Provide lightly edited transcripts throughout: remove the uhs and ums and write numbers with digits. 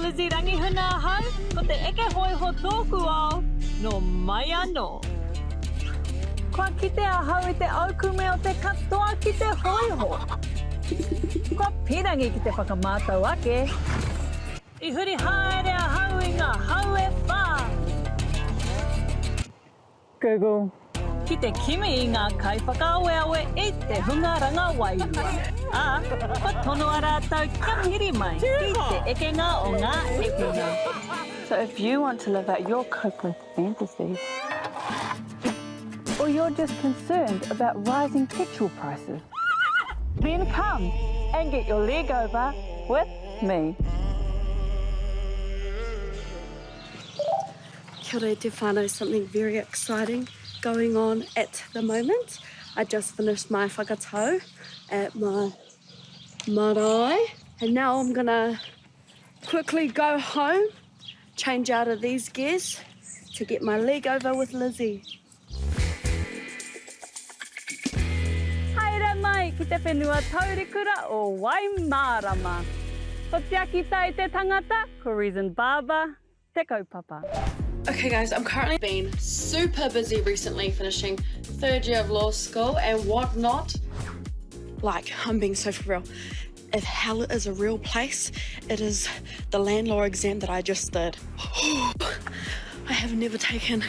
Lizzy Rangihuna ahau, ko te eke hōiho tōku ao, nō mai anō. Kua kite ahau i te aukume o te katoa ki te hōiho. Kua pirangi ki te whakamātau ake. I huri haere ahau i ngā hau e whā. Google. Ki te kimi i ngā kaiwhakaaweawe i te hunga ranga wairua, ā, kua tonoa rātou kia piri mai ki te ekenga o ngā ekenga. So if you want to live out your coke fantasy, or you're just concerned about rising petrol prices, then come and get your leg over with me. Kia ora e te whānau, something very exciting going on at the moment. I just finished my whakatau at my marae and now I'm gonna quickly go home, change out of these gears to get my leg over with Lizzie. Haere mai ki te whenua taurikura o Waimārama. Ko Tiakitai te tangata, ko Reason Barber te kaupapa. Okay guys, I'm currently been super busy recently finishing third year of law school and whatnot. Like, I'm being so for real. If hell is a real place, it is the land law exam that I just did. I have never taken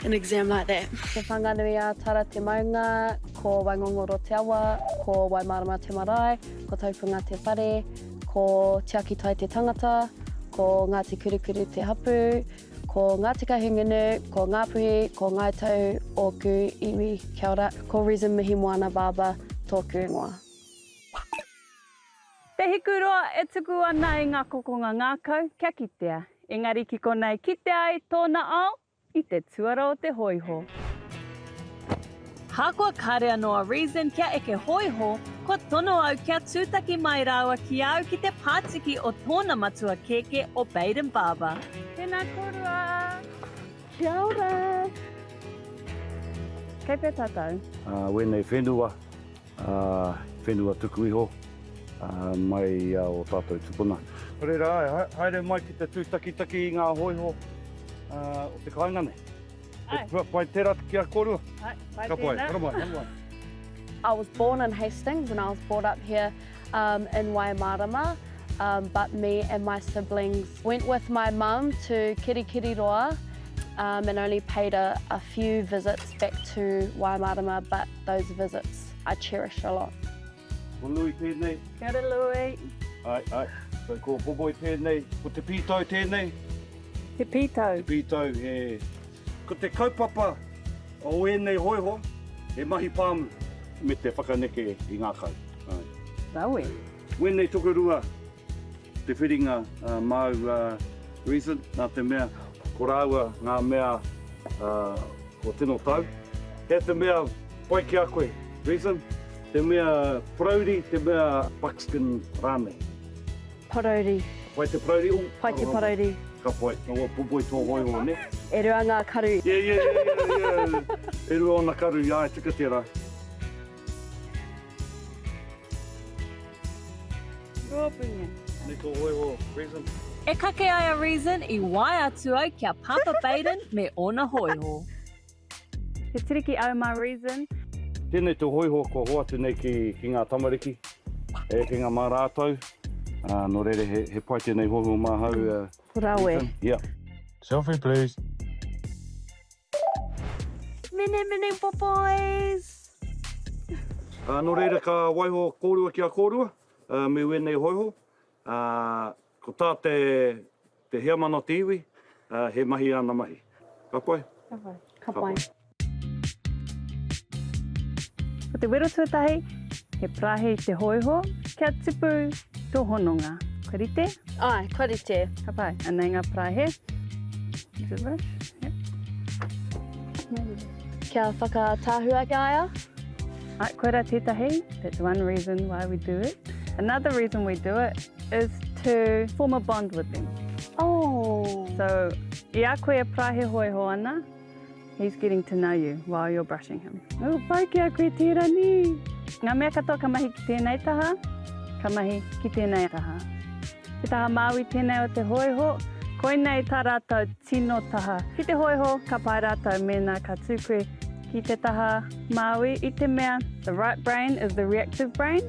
an exam like that. Te Whanganui-a-Tara te maunga, ko Waingongoro te awa, ko Waimārama te marae, ko Taupunga te whare, Ko Tiakitai te tangata, ko Ngāti Kurikuri te hapū, ko Ngāti Kahungunu, ko Ngāpuhi, ko Ngāi Tahu ōku iwi. Kia ora, ko Reason Mihimoana Barber tōku ingoa. Te hikuroa e tuku ana i ngā kokonga ngākau kia kitea, engari ki konei kitea ai tōna ao i te tuara o te hōiho. Ahakoa kāre anō a Reason kia eke hōiho, kua tono au kia tūtaki mai rāua ki a au ki te pātiki o tōna matua kēkē o Baden Barber. Tēnā kōrua! Kia ora! Kei whea tātou? Wēnei whenua, whenua tuku iho mai i a o tātou tupuna. Nō reira, āe, haere mai ki te tūtakitaki i ngā hōiho o te kāinga nei. He pai tērā ki a kōrua? Āe, pai Ka pai, tēnā. haramai, haramai. I was born in Hastings and I was brought up here um, in Waimārama, um, but me and my siblings went with my mum to Kirikiriroa um, and only paid a, a few visits back to Waimārama, but those visits I cherish a lot. Ko Louis tēnei. Kia ora Louis. Ai, ai. So, ko Boboi tēnei, ko Te Pītau tēnei. Te Pītau. Te Pītau, he... Ko te kaupapa o ēnei hōiho, he mahi pāmu me te whakaneke i ngā kai. Ai. Rawe. Wēnei tokorua te whiringa māu Reason, nā te mea ko rāua ngā mea kua tino tau. He te mea pai ki a koe, Reason, te mea parauri, te mea buckskin rānei. Parauri. Pai te parauri, ooh. Pai te parauri. Ka pai, nō Boboi tō hōiho, nē? E rua ngā karu. Yeah, yeah, yeah, yeah, yeah. E rua ōna karu, āe, tika tērā. Rōpunga. Nei tō hōiho, Reason. E kake ai a Reason i waea atu au ki a Pāpā Baden me ōna hōiho. He tiriki au mā Reason. Tēnei te hōiho kua hoatu nei ki, ki ngā tamariki, e ki ngā mā rātou. Uh, nō reira, he, he pai tēnei hōiho māhau. Uh, Rawe. Reason. Yeah. Selfie, please. Mene mene boys! Uh, nō reira, ka waiho kōrua ki a kōrua, uh, me wēnei hōiho. Uh, ko tā te, te heamana o te iwi, uh, he mahi āna mahi. Ka pai? Ka pai. Ka pai. Ko te wero tuatahi, he parahe i te hōiho kia tupu tō hononga. Kua rite? Āe, kua rite. Ka pai. Anei ngā parahe. Is it brush? Yep. Kia whakatāhua ki a ia. Āe, koirā tētahi. That's one reason why we do it. Another reason we do it is to form a bond with them. Oh. So, i a koe e parahe hōiho ana, He's getting to know you while you're brushing him. Oh, pai ki a koe tērā nē. Ngā mea katoa ka mahi ki tēnei taha, ka mahi ki tēnei taha. Te taha māui tēnei o te hōiho, koinei tā rātou tino taha. Ki te hōiho, ka pai rātou mēnā ka tū koe ki te taha māui i te mea the right brain is the reactive brain,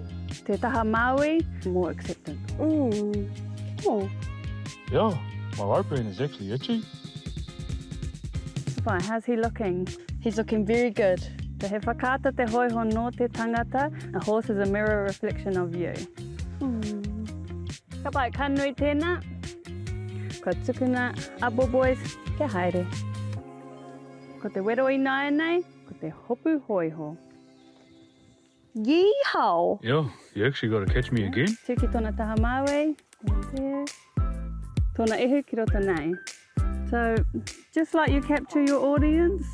te taha māui, more acceptant. Mm. Oh. Yeah, my right brain is actually itchy. Fine, how's he looking? He's looking very good. So he whakaata te hōiho nō te tangata, a horse is a mirror reflection of you. Ka pai, ka nui tēnā. Kua tukuna a Boboys kia haere. Ko te wero ināianei, ko te hopu hōiho. Yeehaw! Yeah, you actually gotta catch me again. Tū ki tōna taha māui, there. Tōna ihu ki roto nei. So, just like you capture your audience,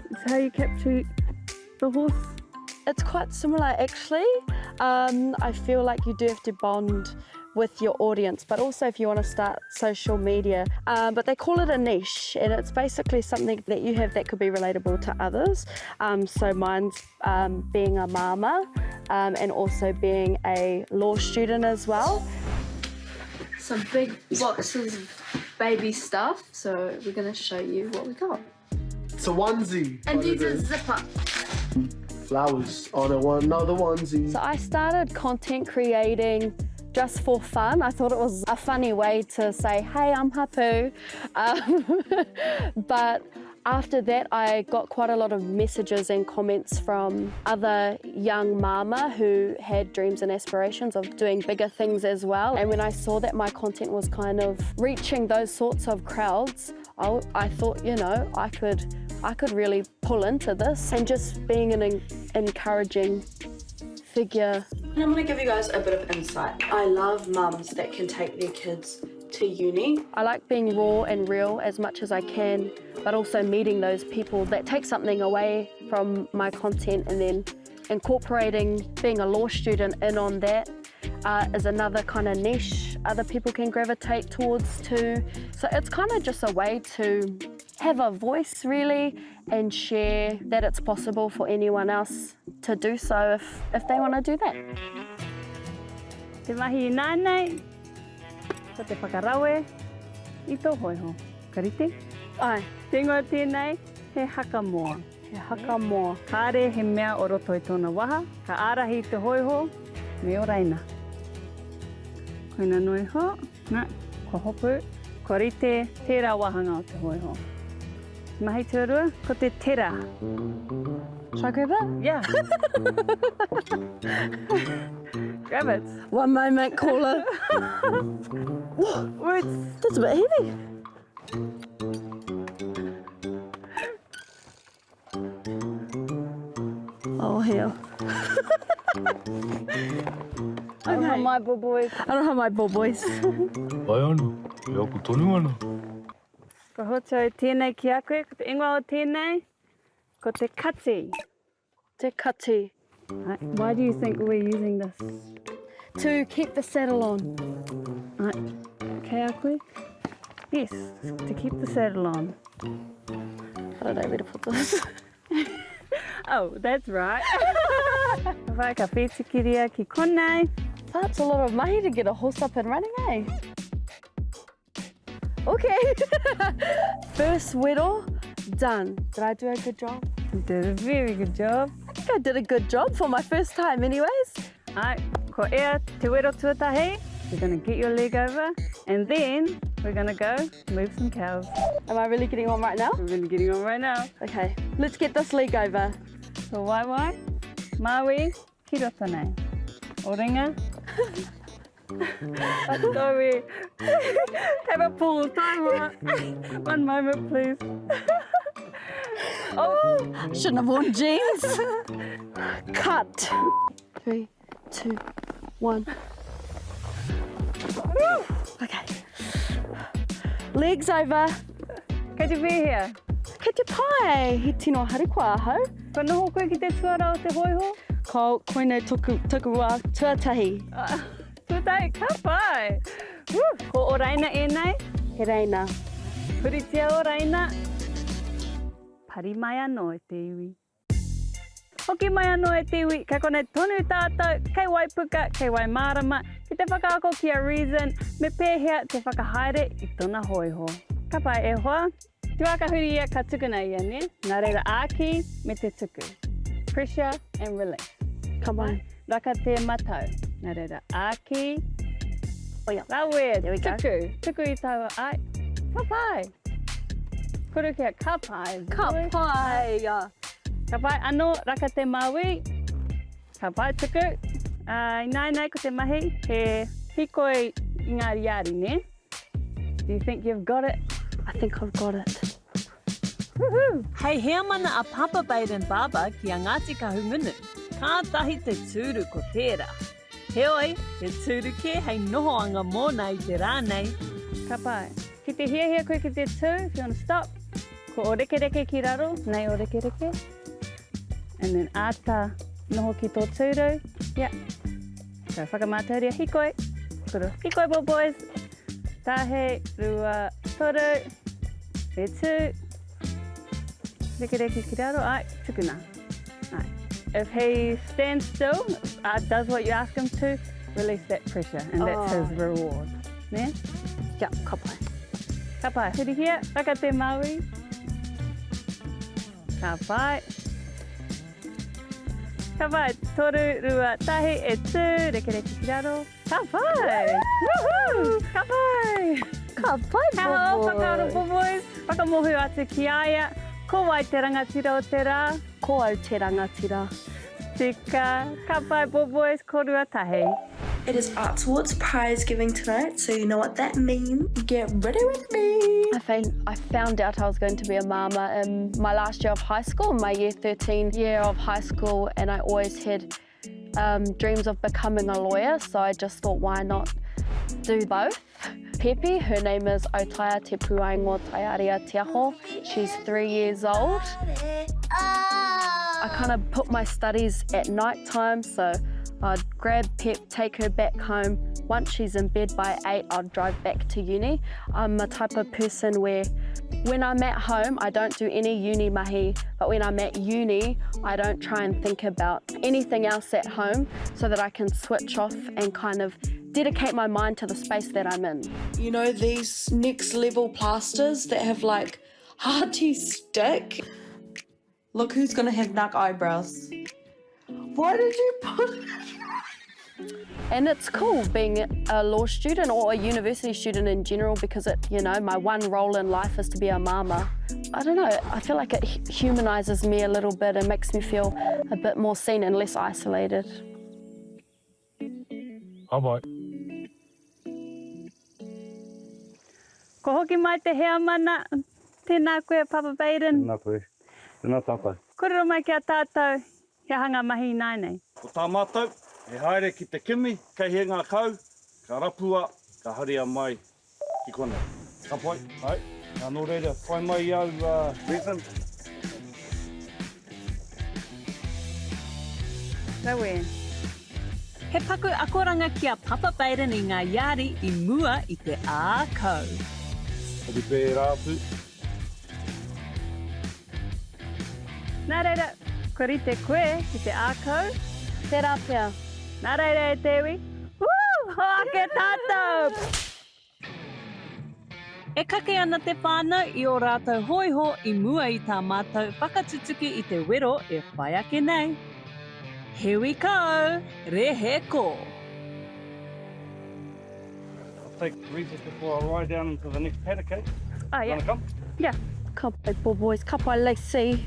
it's how you capture the horse. It's quite similar actually. Um, I feel like you do have to bond with your audience, but also if you want to start social media. Um, but they call it a niche, and it's basically something that you have that could be relatable to others. Um, so mine's um, being a mama um, and also being a law student as well. Some big boxes of baby stuff, so we're gonna show you what we got. It's a onesie. And these are zip up. Flowers on a one, another onesie. So I started content creating just for fun. I thought it was a funny way to say, hey, I'm Hapu. Um, but after that, I got quite a lot of messages and comments from other young mama who had dreams and aspirations of doing bigger things as well. And when I saw that my content was kind of reaching those sorts of crowds, I, I thought, you know, I could, I could really pull into this and just being an encouraging figure. And I'm going to give you guys a bit of insight. I love mums that can take their kids to uni. I like being raw and real as much as I can, but also meeting those people that take something away from my content and then incorporating being a law student in on that uh, is another kind of niche other people can gravitate towards too. So it's kind of just a way to have a voice really and share that it's possible for anyone else to do so if, if they want to do that. Te mahi inānei, ko te whakarawe i tō hoiho. Ka rite? Ai. Te ingoa tēnei, he hakamoa. He hakamoa. Kāre he mea o roto i tōna waha, ka ārahi i te hōiho me o Reina. Koina noa iho, nā, kua hopu, kua rite tērā wāhanga o te hōiho. Mahi tuarua, ko te tera. Shall I grab it? Yeah. grab it. One moment, caller. Whoops. That's a bit heavy. Oh, hell. I don't have my boys. I don't have my boys. Pai ana, e ako tonu ana. Ko hotu au tēnei ki a koe, ko te ingoa o tēnei, ko te kati. Te kati. Right. Why do you think we're using this? To keep the saddle on. Right. Kei a koe? Yes, to keep the saddle on. I don't know where to put this. oh, that's right. Vai, ka whētukiria ki konei. That's a lot of mahi to get a horse up and running, eh? Okay. First wero, done. Did I do a good job? You did a very good job. I think I did a good job for my first time anyways. Ai, ko ea te wero tuatahi. You're going to get your leg over and then we're going to go move some cows. Am I really getting on right now? We're really getting on right now. Okay, let's get this leg over. Ko waewae, Māui, ki roto nei. O ringa. Sorry. Have a pause. Time out. One moment, please. oh, shouldn't have worn jeans. Cut. Three, two, one. Okay. Legs over. Kei te pēhea? Kei te pai. He tino harikoa ahau. Kua noho koe ki te tuara o te hōiho? Ko, koinei toku, toku wā tuatahi. Tuatahi, ka pai! Woo! Ko o Reina ēnei? He Reina. Puritia o Reina. Pari mai anō e te iwi. Hoki mai anō e te iwi, kei konei tonu tātou, kei Waipuka, kei Waimārama, ki te whakaako ki a Reason me pēhea te whakahaere i tona hōiho. Ka pai e hoa. Te wā ka huri ia ka tukuna ia, nē? Nā reira āki me te tuku. Pressure and release. Come on. Raka te matau. Nā reira āki. Oia. Rawe. There we go. Tuku. Tuku i taua ai. Ka pai. Korokia, ka pai. Ka pai. Ka pai anō, raka te māui. Ka pai tuku. Uh, ināianei ko te mahi, he hikoi i ngā riari, nē? Do you think you've got it? I think I've got it. Woohoo! Hei heamana a Papa Baden Barber ki a Ngāti Kahungunu, kātahi te tūru ko tērā. Heoi, he tūru kē hei nohoanga mōna i te rā nei. Ka pai. Ki te hiahia koe ki te tū, if you want to stop, ko o rekereke ki raro, nei o rekereke. And then āta noho ki tō tūru. Yeah. So whakamātauria, hikoi. Koro, hikoi bo boys. Tahi, rua, toru. E tū. Rekereke ki raro, ai, tukuna. Ai. If he stands still, uh, does what you ask him to, release that pressure, and that's oh. his reward. Ne? Yeah, ka pai. Ka pai. Hurihia, raka te Maui. Ka pai. Ka pai. Toru, rua, tahi, e tū, rekereke ki raro. Ka pai! Woohoo! Ka pai! Ka pai, Ka boy! whakaaro, boys. Whakamōhio atu ki a ia, ko wai te rangatira o te rā? Ko au te rangatira. Tika. Ka pai, boys, korua tahi. It is Arts Awards prize giving tonight, so you know what that means. Get ready with me. I found, I found out I was going to be a mama in my last year of high school, my year 13 year of high school, and I always had um, dreams of becoming a lawyer, so I just thought, why not do both? Pepe, her name is Otaya Te Puaingo Taiaria Te Aho. She's three years old. I kind of put my studies at night time, so I'd grab Pep, take her back home. Once she's in bed by eight, I'd drive back to uni. I'm a type of person where when I'm at home, I don't do any uni mahi, but when I'm at uni, I don't try and think about anything else at home so that I can switch off and kind of dedicate my mind to the space that I'm in. You know these next level plasters that have like hearty stick? Look who's gonna have knock eyebrows. Why did you put it? And it's cool being a law student or a university student in general because it, you know, my one role in life is to be a mama. I don't know, I feel like it humanises me a little bit and makes me feel a bit more seen and less isolated. Ka pai. Ko hoki mai te heamana. Tēnā koe, Papa Baden. Tēnā koe. Tēnā tātou. Kōrero mai ki a tātou, he aha ngā mahi ināianei? Ko tā mātou, he haere ki te kimi, kei hea ngā kau, ka rapua, ka haria mai ki konei. Ka pai, āe. Nō reira, whai mai i au, Reason. Rawe. He paku akoranga ki a Papa Baden i ngā iāri i mua i te ākau. Hoki pērā atu. Nā reira, kua rite koe ki te ākau. Tērā pea. Nā reira e te iwi, woo! Hoake tātou! E kake ana te whānau i ō rātou hōiho i mua i tā mātou whakatutuki i te wero e whai ake nei. Here we go! Rehe ko! I'll take Regis before I ride down into the next paddock, eh? Oh, yeah. Wanna come? Yeah. Ka pai, poor boys. Ka pai, Lacey.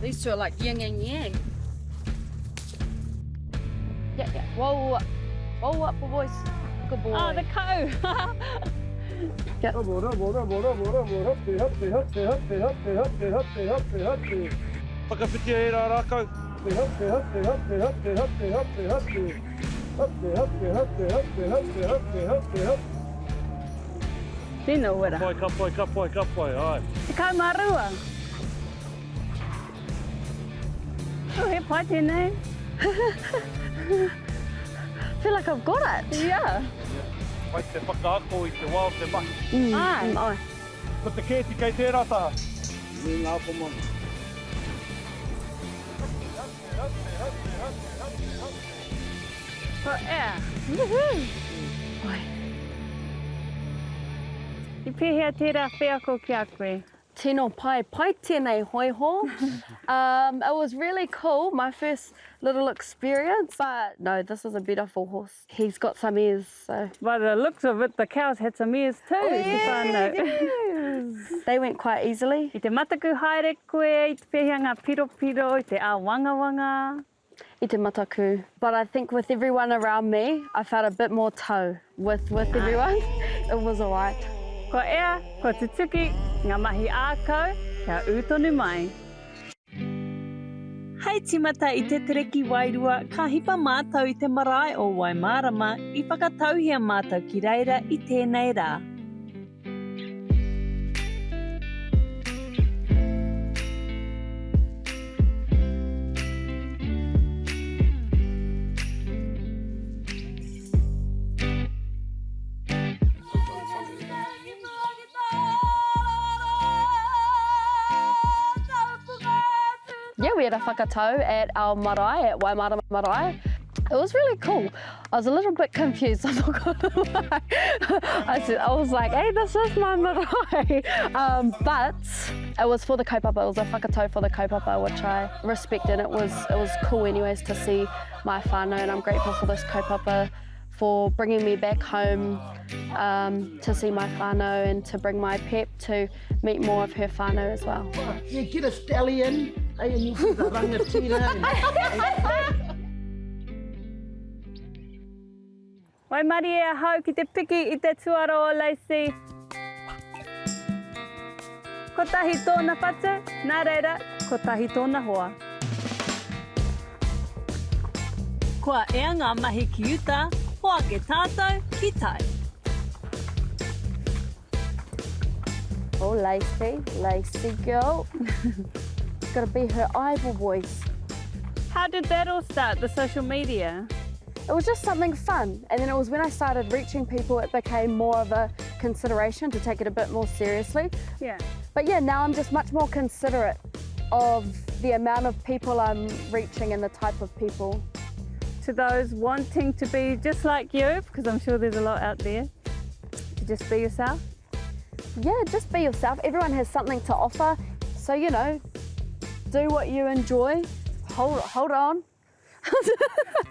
These two are like yin and yang. Yeah, yeah. Whoa, whoa up, boys. Good boy. Oh, the cow! Whakawhitia ērā rākau. Tino wera. Ka pai, ka pai, ka pai, ka pai, āe. 12. Oh, he pai tēnei. I feel like I've got it. Yeah. Pai te whakaako i te wā o te mahi. Āe. Āe. Ko te kēti kei tērā taha. Nui ngā akomanga. Ko ea. Woohoo! Oi. I pēhea tērā wheako ki a koe? Tino pai, pai tenei hoiho. Um, it was really cool, my first little experience, but no, this is a beautiful horse. He's got some ears, so. By the looks of it, the cows had some ears too, oh, te whānau. Yes. They went quite easily. I te mataku haere koe, i te pēhea ngā piropiro, i te āwangawanga? I te mataku. But I think with everyone around me, I felt a bit more tau with, with everyone. It was alright. Kua ea, kua tutuki ngā mahi ā-kau kia ū tonu mai. Hei tīmata i te Tereki Wairua, ka hipa mātou i te marae o Waimārama i whakatauhia mātou ki reira i tēnei rā. Yeah, we had a whakatau at our marae, at Waimārama Marae. It was really cool. I was a little bit confused, I'm not gonna lie. I, said, I was like, hey, this is my marae. Um, but it was for the kaupapa, it was a whakatau for the kaupapa, which I respect, and it was, it was cool anyways to see my whānau, and I'm grateful for this kaupapa for bringing me back home um, to see my whānau and to bring my pep to meet more of her whānau as well. Yeah, get a stallion, hey, and you'll be the rangatira. And... Waimarie ahau ki te piki i te tuara o Lacey. Kotahi tōna whatu, nā reira, kotahi tōna hoa. Kua ea ngā mahi ki uta, hoake tātou ki tai. Oh, Lacey, Lacey girl. Gotta be her eyeball voice. How did that all start, the social media? It was just something fun. And then it was when I started reaching people, it became more of a consideration to take it a bit more seriously. Yeah. But yeah, now I'm just much more considerate of the amount of people I'm reaching and the type of people. To those wanting to be just like you, because I'm sure there's a lot out there, to just be yourself? Yeah, just be yourself. Everyone has something to offer. So, you know, do what you enjoy. Hold, hold on.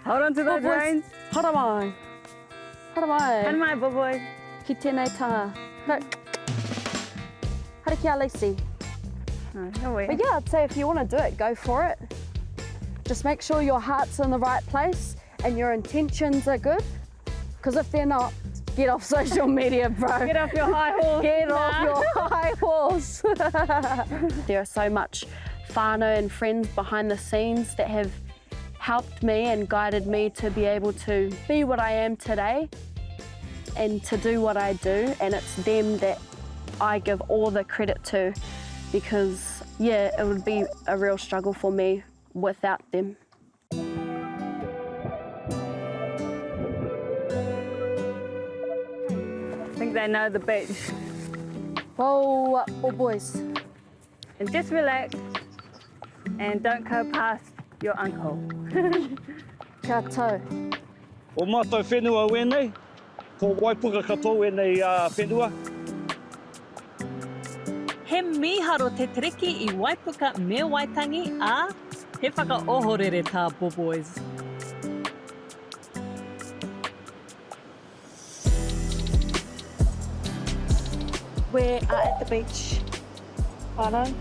Hold on to those reins. Hara mai. Hara mai. Hara mai, boy. Ki tēnei tanga. No. Hara ki a Lacey. No, no But yeah, I'd say if you want to do it, go for it. Just make sure your heart's in the right place and your intentions are good. Because if they're not, get off social media, bro. Get off your high horse. Get off your high horse. there are so much whānau and friends behind the scenes that have helped me and guided me to be able to be what I am today and to do what I do. And it's them that I give all the credit to because, yeah, it would be a real struggle for me without them. I think they know the beach. Whoa, up, oh boys. And just relax and don't go past your uncle. Kia tau. O mātou whenua wēnei, ko Waipuka katoa wēnei whenua. He mīharo te treki i Waipuka me Waitangi, ā, he whakaohorere tā Boboys. We are at the beach. Whānau.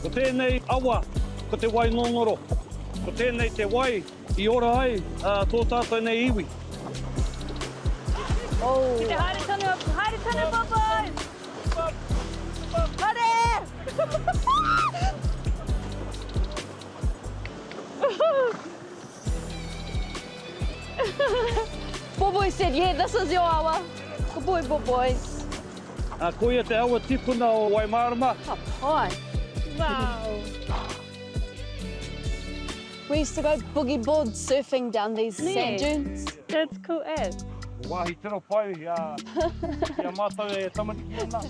Ko tēnei awa, ko te wai ngongoro. Ko tēnei te wai i ora ai tō tātou nei iwi. Oh. Ki te haere tonu, haere tonu, Boboys! Haere! Boboy said, yeah, this is your hour. Good boy, Boboys. Koia te awa tipuna o Waimārama. Ka pai. Wow. We used to go boogie board surfing down these sand dunes. That's cool as. Wāhi tino pai i a mātou e tamariki ana.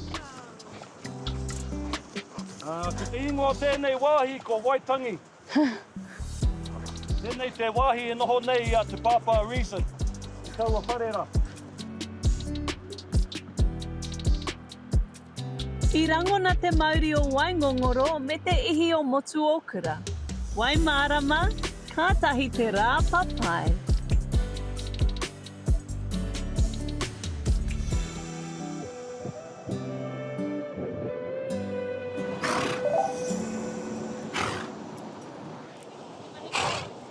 Ko te ingoa o tēnei wāhi ko Waitangi. Tēnei te wāhi e noho nei i a Te Pāpā Reason, i taua whare rā. I rangona te mauri o Waingongoro me te ihi o Motuōkura. Waimārama, kātahi te rā papai.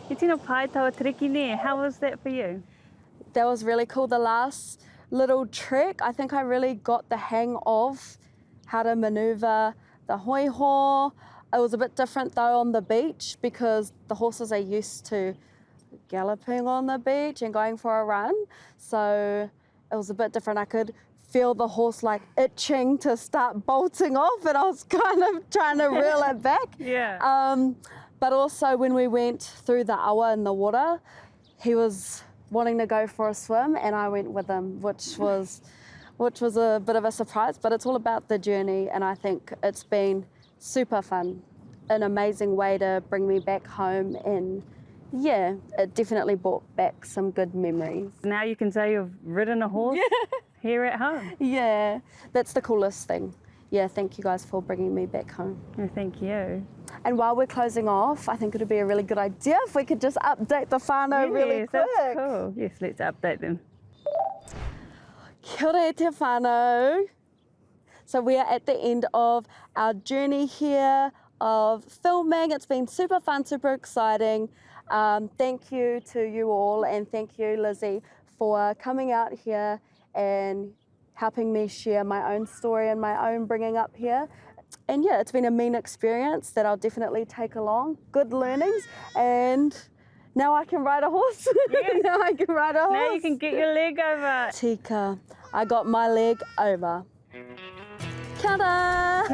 He tino pai taua treki nē, how was that for you? That was really cool, the last little trek, I think I really got the hang of how to manoeuvre the hoiho. It was a bit different though on the beach because the horses are used to galloping on the beach and going for a run. So it was a bit different. I could feel the horse like itching to start bolting off and I was kind of trying to reel it back. Yeah. Um, but also when we went through the awa in the water, he was wanting to go for a swim and I went with him, which was which was a bit of a surprise, but it's all about the journey and I think it's been super fun. An amazing way to bring me back home and yeah, it definitely brought back some good memories. Now you can say you've ridden a horse yeah. here at home. Yeah, that's the coolest thing. Yeah, thank you guys for bringing me back home. Oh, thank you. And while we're closing off, I think it would be a really good idea if we could just update the whānau yes, really quick. That's cool. Yes, let's update them. Kia ora e te whānau. So we are at the end of our journey here of filming. It's been super fun, super exciting. Um, thank you to you all and thank you, Lizzie, for coming out here and helping me share my own story and my own bringing up here. And yeah, it's been a mean experience that I'll definitely take along. Good learnings and now I can ride a horse. Yes. now I can ride a horse. Now you can get your leg over. Tika, I got my leg over. Kia ora!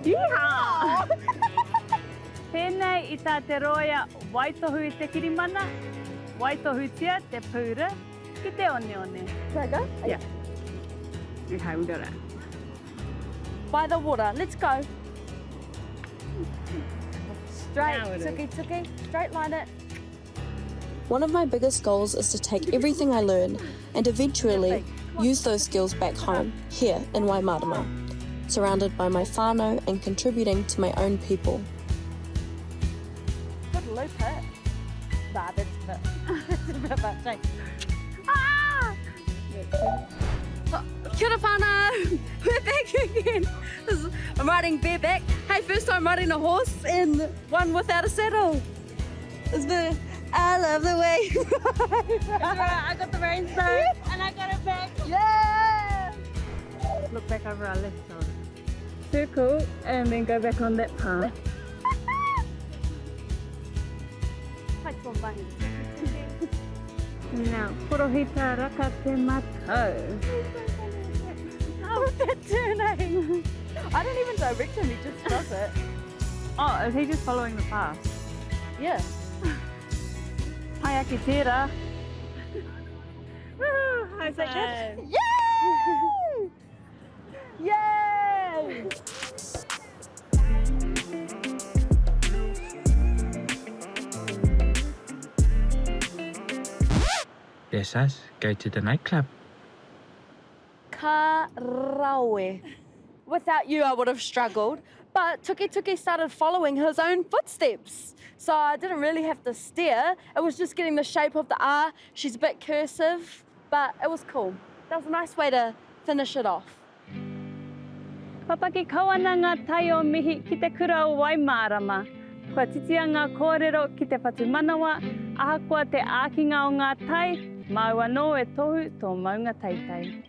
Yeehaw! Pēnei i tā te rōia waitohu i te kirimana, waitohutia te pūra ki te oneone. Can I go? Yeah. Okay, we got it. By the water, let's go. Straight, tuki tuki, straight line it. One of my biggest goals is to take everything I learn and eventually use those skills back home, here in Waimarama, surrounded by my whānau and contributing to my own people. Good loop it. Nah, that's a bit, that's a bit much, eh? Ah! Kia ora whānau! We're back again. This is, I'm riding bareback. Hey, first time riding a horse and one without a saddle. It's been, I love the way you ride. I got the reins though, and I got it back. Yeah! Look back over our left shoulder. Circle and then go back on that path. Now, porohita raka te matau. Oh, that turn, eh? I don't even direct him, he just does it. Oh, is he just following the path? Yeah. Pai ake tērā. Woohoo! How's that good? Yay! Yay! That's us. Go to the nightclub. Ka rawe. Without you, I would have struggled. But Tukituki started following his own footsteps. So I didn't really have to steer. It was just getting the shape of the R. She's a bit cursive, but it was cool. That was a nice way to finish it off. Papaki kau ana ngā tai o mihi ki te kura o Waimārama. Kua titia ngā kōrero ki te whatumanawa, ahakoa te ākinga o ngā tai, māu anō e tohu tō maunga teitei.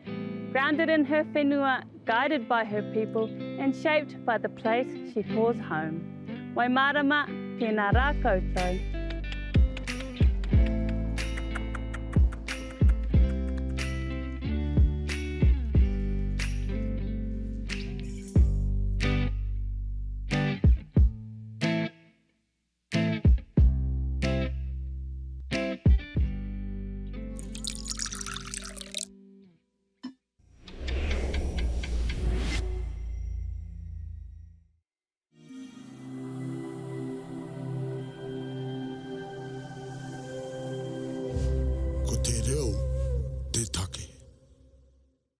Grounded in her whenua, guided by her people and shaped by the place she calls home. Waimārama, tēnā rā koutou.